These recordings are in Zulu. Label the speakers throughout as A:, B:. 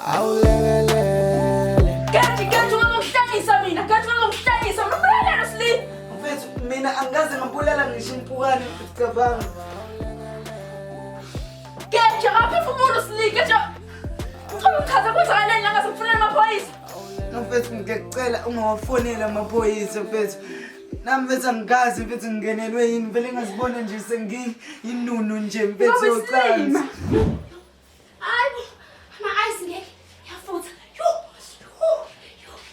A: Awulekelele.
B: Geji, Geji ungangihlanyisa mina. Geji ungangihlanyisa. Umbulala Sli.
C: Mfethu mina angikaze ngabulala ngisho impukane cabanga.
B: Geji akaphefumula uSli. Geji. Ngicela ungichaze kwenzakaleni la ngase ngifonele amaphoyisa.
C: Mfethu ngiyacela ungawafoneli amaphoyisa mfethu. Nami mfethu angikazi mfethu ngingenelwe yini vele ngazibona nje sengiyinunu nje mfethu
B: Ngoba
C: yocansi.
B: isilima. Hayi, ama-ice ngeke. Yafutha. Yo. Yo,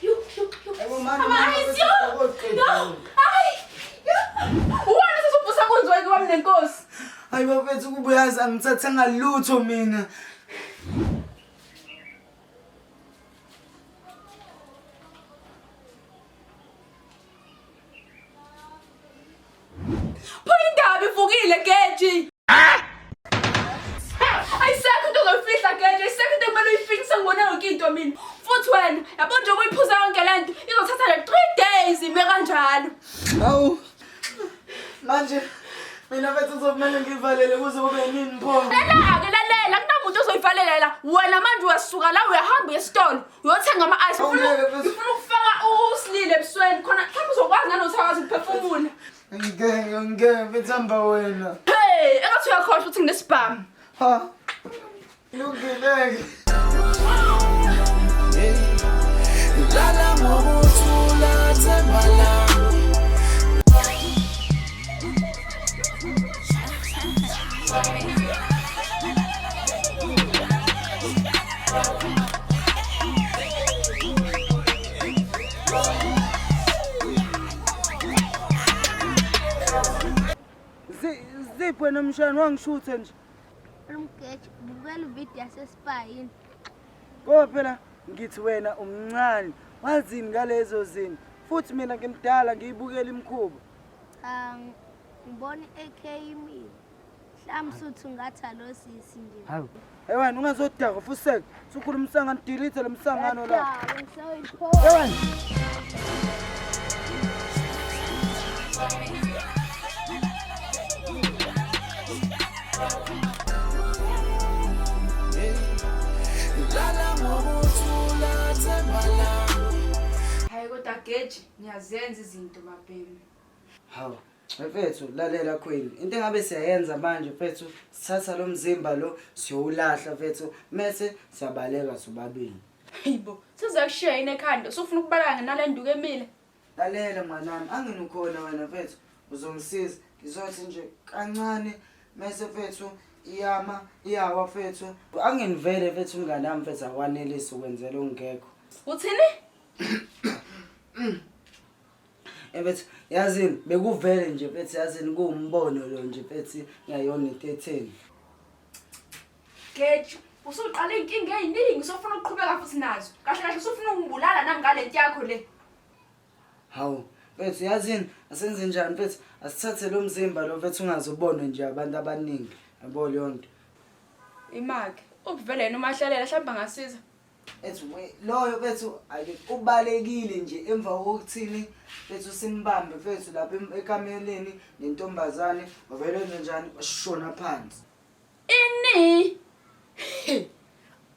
B: yo, yo, yo.
C: Yabo mani,
B: Ama-ice,
C: mani,
B: yo.
C: akoqedile.
B: Yo. Hayi. Yo. Uwena sesivusa kunziwa kwami nenkosi.
C: Hayi bafethu kuba uyazi angithathanga lutho mina.
B: Pho indaba ivukile Geji. Ayisekho into ozoyifihla Geji, ayisekho into ekumele uyifihle sengibone yonke into mina. Futhi wena, yabo nje ukuyiphuza yonke le nto izothatha le 3 days ime kanjalo.
C: Hawu. Manje mina mfethu kuzokumele ngivalele kuze kube nini pho?
B: Lalela-ke lalela, kunamuntu ozoyivalela la. Wena manje uyasuka la uyahamba uye esitolo, uyothenga ama-ice. Ufuna
C: Awungeke mfethu.
B: ufuna ukufaka usilile ebusweni khona mhlawumbe uzokwazi nanokuthi akwazi ukuphefumula.
C: Ngeke ngeke mfethu hamba wena.
B: Hey, engathi uyakhohlwa ukuthi nginesibhamu.
C: Ha. Lungileke.
A: Lala ngokuthula themba lami.
C: Zipho wena mshana wangishutha nje.
D: Umgeji bukela ividiyo yasespa yini?
C: Ngoba phela ngithi wena umncane wazini ngalezo zinto futhi mina ngimdala ngiyibukela imikhuba.
D: Cha ngibona i-AK imile. Mhlawumbe suthi ungathi alo sisi nje.
C: Hawu. Hey wena ungazodaka fuseke. Sukhuluma umsangano delete lo msangano la.
D: Yadala, ngisawuyiphosa.
C: Hey wena.
A: Lala ngokuthula themba lami.
B: Hayi kodwa Geji, niyazenza izinto mabhemi.
C: Hawu. Mfethu lalela Queen. Into engabe siyayenza manje mfethu sithatha lo mzimba lo siyowulahla mfethu mese siyabaleka sobabili.
B: Hayibo, sizakushiya yini ekhanda? Usufuna ukubaleka nale nduku emile?
C: Lalela mnganami, anginukhona wena mfethu uzongisiza. Ngizothi nje kancane mese mfethu iyama iyawa mfethu. Anginivele mfethu mnganami mfethu akwanelisi ukwenzela ongekho.
B: Uthini?
C: Mfethu yazini bekuvele nje mfethu yazini kuwumbono lo nje mfethu ngayona into etheni.
B: Geji, usuqala iy'nkinga ey'ningi usufuna ukuqhubeka futhi nazo. Kahle kahle usufuna ukungibulala nami ngale nto yakho le.
C: Hawu mfethu yazini asenze njani mfethu asithathe lo mzimba lo mfethu ungaze ubonwe nje abantu abaningi yabo leyo nto.
B: Imake, ukuvele yena umahlalela mhlawumbe angasiza.
C: Ethi we loyo mfethu ake ubalekile nje emva kokuthini mfethu simbambe mfethu lapha ekameleni nentombazane wavele wenze njani washona phansi.
B: Ini?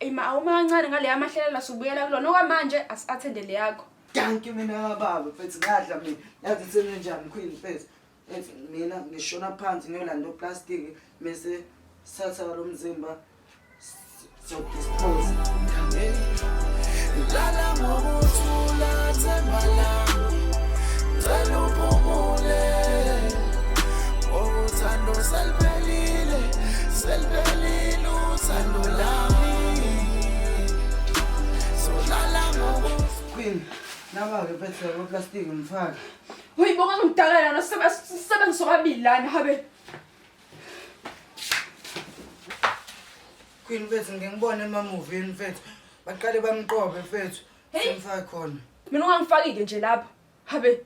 B: Ima awuma kancane ngale yamahlelela subuyela kulona okwamanje asi-athende le yakho.
C: Danki mina kababa mfethu ngadla mina yazi senze njani queen mfethu ethi mina ngishona phansi ngiyolanda uplastiki mese sithatha lo mzimba siyodispose.
A: Lala ngokuthula themba lami. Cela uphumule. Uthando seliphelile, seliphelile uthando lami. So lala ngokuthula.
C: Queen naba-ke mfethu lo plastiki ngifake.
B: Uyibo kuzongidakela nosebenzisa okabili lana habe.
C: Queen mfethu ngike ngibone emamuvini mfethu baqale bamqobe mfethu
B: Hey.
C: simfake khona.
B: Mina ungangifaki-ke nje lapho. Habe.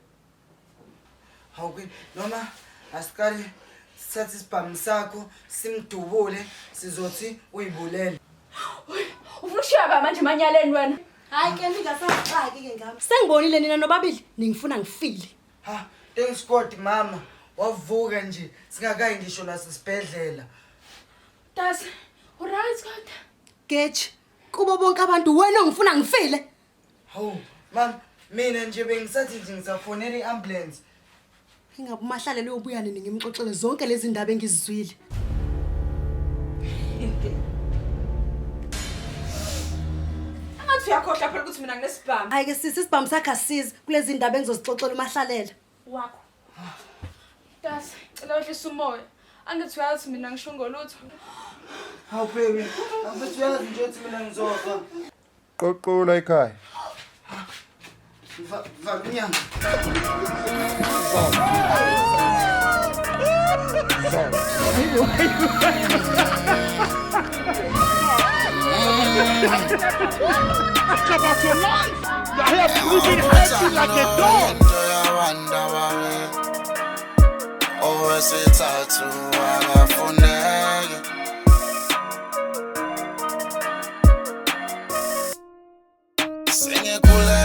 C: Hawu Queen noma asiqale sithathe isibhamu sakho simdubule sizothi uyibulele.
B: Ufuna ukushiya ba manje emanyaleni wena?
E: Hayi ke ningasangixaki ke ngami. Sengibonile nina nobabili ningifuna ngifile.
C: Ha, thanks God mama. Wavuka nje singakayi ngisho nasesibhedlela.
B: Das, uright kodwa.
E: Geji. Kubo bonke abantu wena ongifuna ngifile.
C: Hawu, mama, mina nje bengisathi nje ngisafonela i-ambulance.
E: Ingabe uMahlalela uyobuya nini ngimxoxele zonke lezi ndaba engizizwile.
B: Angathi uyakhohlwa phela ukuthi mina nginesibhamu.
E: Hayi ke sisi, isibhamu sakhe asisizi kulezi ndaba engizozixoxela uMahlalela.
B: Wakho. Dasi, cela wehlise umoya. Angithi uyazi mina ngisho ngolutho.
C: Hawu baby, mfethu uyazi nje ukuthi mina ngizofa.
F: Qoqola ekhaya.
C: Vala umnyango.
A: Into yabantu ababi owesithathu akafuneki. Sengikhuleka.